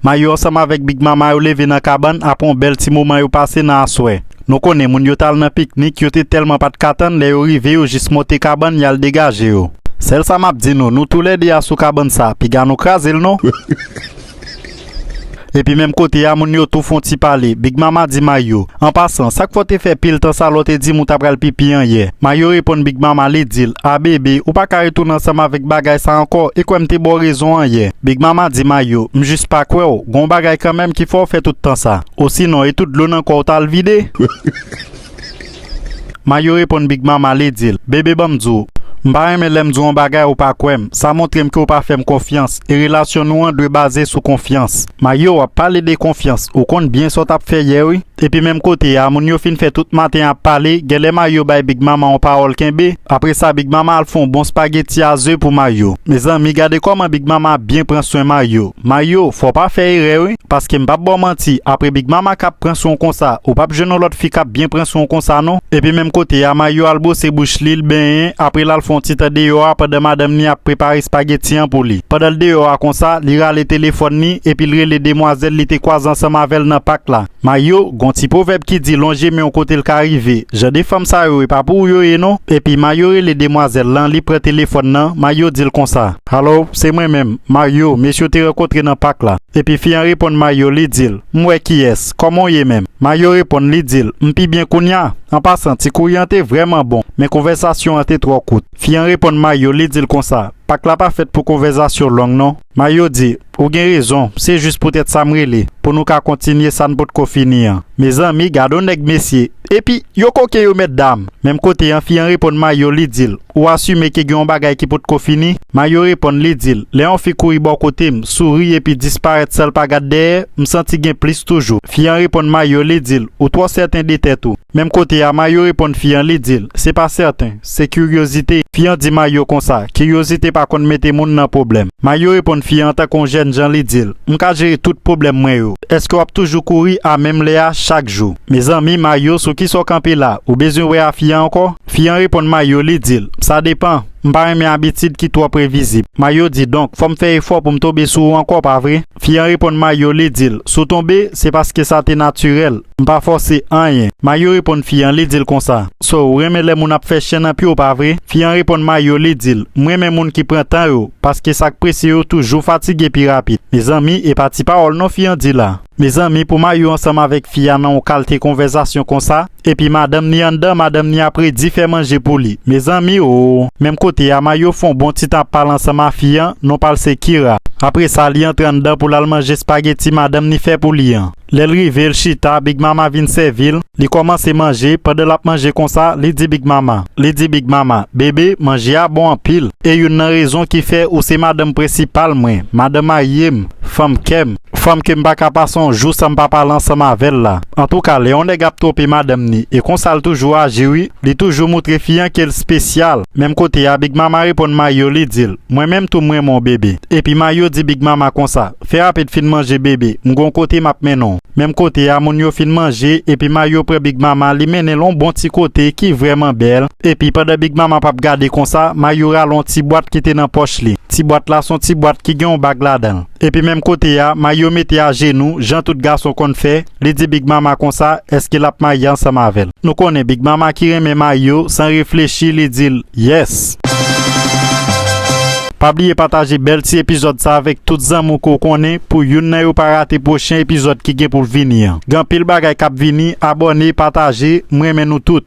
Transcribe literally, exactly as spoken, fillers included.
Mayo ansanm avèk Big Mama yo leve nan kabann apre yon bèl ti moman yo pase nan aswè. Nou konnen moun yo t al nan piknik, yo te tèlman pa t ka tann, lè yo rive yo jis monte kabann y al degaje yo. Sèl sa m ap di nou, nou toulède a sou kabann sa, piga nou kraze l non. Epi menm kote a, moun yo tou fè yon ti pale. Big Mama di Mayo, an pasan, sa k fè w te fè pil tan sa lè w te di m ou ta pral pipi an yè? Mayo reponn Big Mama, li di l, a bebe, ou pa ka retounen ansanm avèk bagay sa ankò, e kwè m te ba w rezon an yè. Big Mama di Mayo, m jis pa kwè w, gon bagay kanmenm ki fè w fè tout tan sa. Osinon, e tout dlo nan kò w t al vide? Mayo reponn Big Mama, li di l, bebe, ban m di w, m pa renmen lè m di w yon bagay ou pa kwè m, sa montre m ke w pa fè m konfyans, e relasyon nou an dwe baze sou konfyans. Mayo, w ap pale de konfyans, ou konn byen sa w t ap fè yè wi. Epi menm kote a, moun yo fin fè tout maten ap pale, genlè Mayo bay Big Mama yon pawòl kenbe. Apre sa, Big Mama al fè yon bon spageti a ze pou Mayo. Mezanmi, gade kòman Big Mama byen pran swen Mayo. Mayo, fò w pa fè erè wi, paske m p ap ba w manti, apre Big Mama k ap pran swen w konsa, ou p ap jwenn yon lòt fi k ap byen pran swen w konsa non. Epi menm kote a, Mayo al bwose bouch li, l benyen, apre l al fè yon ti tan deyò a pandan madanm ni ap prepare spageti an pou li. Pandan l deyò a konsa, li rale telefòn ni, epi l rele demwazèl li te kwaze ansanm avè l nan pak la. Mayo, gon ti pwovèb ki di lonje men w kote l ka rive. Jan de fanm sa yo, e pa pou ou yo ye non. Epi Mayo rele demwazèl lan, li pran telefòn nan, Mayo di l konsa, alo, se mwen menm, Mayo, mesye w te rankontre nan pak la. Epi fi an reponn Mayo, li di l, m wè kiyès, kòman w ye menm? Mayo reponn, li di l, m pi byen kounya. An pasan, ti kouri an te vrèman bon, men konvèsasyon an te twò kout. Fi an reponn Mayo, li di l konsa, pak la pa fèt pou konvèsasyon long non. Mayo di, ou gen rezon, se jis poutèt sa m rele, pou nou ka kontinye sa n potko fini an. Mezanmi, gade yon nèg mesye. Epi, yo koken yo mètdam. Menm kote an, fi an reponn Mayo, li di l, ou asime ke gen yon bagay ki potko fini? Mayo reponn, li di l, lè yon fi kouri bò kote m, souri epi disparèt san l pa gad dèyè, m santi gen plis toujou. Fi an reponn Mayo, li di l, ou twò sèten de tèt ou. Menm kote a, Mayo reponn fi an, li di l, se pa sèten, se kiryozite. Fi an di Mayo konsa, kiryozite pa konn mete moun nan pwoblèm. Mayo reponn fi an tankou yon jènjan, li di l, m ka jere tout pwoblèm mwen yo. Èske w ap toujou kouri a menm lè a chak jou? Mezanmi, Mayo, sou kisa w kanpe la? Ou bezwen wè a fi an ankò? Fi an reponn Mayo, li di l, sa depann. M pa renmen abitid ki twò previzib. Mayo di, donk, fò m fè efò pou m tonbe sou ou ankò, pa vre? Fi an reponn Mayo, li di l, si w tonbe, se paske sa te natirèl. M pa fòse anyen. Mayo reponn fi an, li di l konsa, so, ou renmen lè moun ap fè chen nan pye w, pa vre? Fi an reponn Mayo, li di l, m renmen moun ki pran tan yo, paske sa k prese yo toujou fatige pi rapid. Mezanmi, e pa ti pawòl non fi an di la. Mezanmi, pou Mayo ansanm avèk fi a nan yon kalte konvèsasyon konsa, epi madanm ni anndan, madanm ni ap redi fè manje pou li. Mezanmi o! Menm kote a, Mayo fè yon bon ti tan ap pale ansanm a fi an, non pa l se Kira. Apre sa, li antre anndan pou l al manje espageti madanm ni fè pou li an. Lè l rive, l chita, Big Mama vin sèvi l, li kòmanse manje, pandan l ap manje konsa, li di Big Mama, li di Big Mama, bebe, manje a bon anpil, e youn nan rezon ki fè ou se madanm prensipal mwen, madanm marye m, fanm kè m, fanm ke m pa ka pase yon jou san m pa pale ansanm avè l la. Antouka, lè yon nèg ap twonpe madanm ni, e konsa l toujou aji wi, li toujou moutre fi an ke l espesyal. Menm kote a, Big Mama reponn Mayo, li di l, mwen menm tou m renmen w bebe. Epi Mayo di Big Mama konsa, fè rapid fin manje bebe, m gon kote m ap mennen w. Menm kote a, moun yo fin manje, epi Mayo pran Big Mama, li mennen l yon bon ti kote ki vrèman bèl. Epi pandan Big Mama p ap gade konsa, Mayo rale yon ti bwat ki te nan pòch li. Ti bwat la se yon ti bwat ki gen yon bag ladan l. Epi menm kote a, Mayo mete ajenou, jan tout gason konn fè, li di Big Mama konsa, èske l ap marye ansanm avè l. Nou konnen Big Mama ki renmen Mayo, san reflechi, li di l, yès! Pa bliye pataje bèl ti epizòd sa avèk tout zanmi w ke w konnen pou youn nan yo pa rate pwochen epizòd ki gen pou l vini an. Gen anpil bagay k ap vini, abòne, pataje, m renmen nou tout.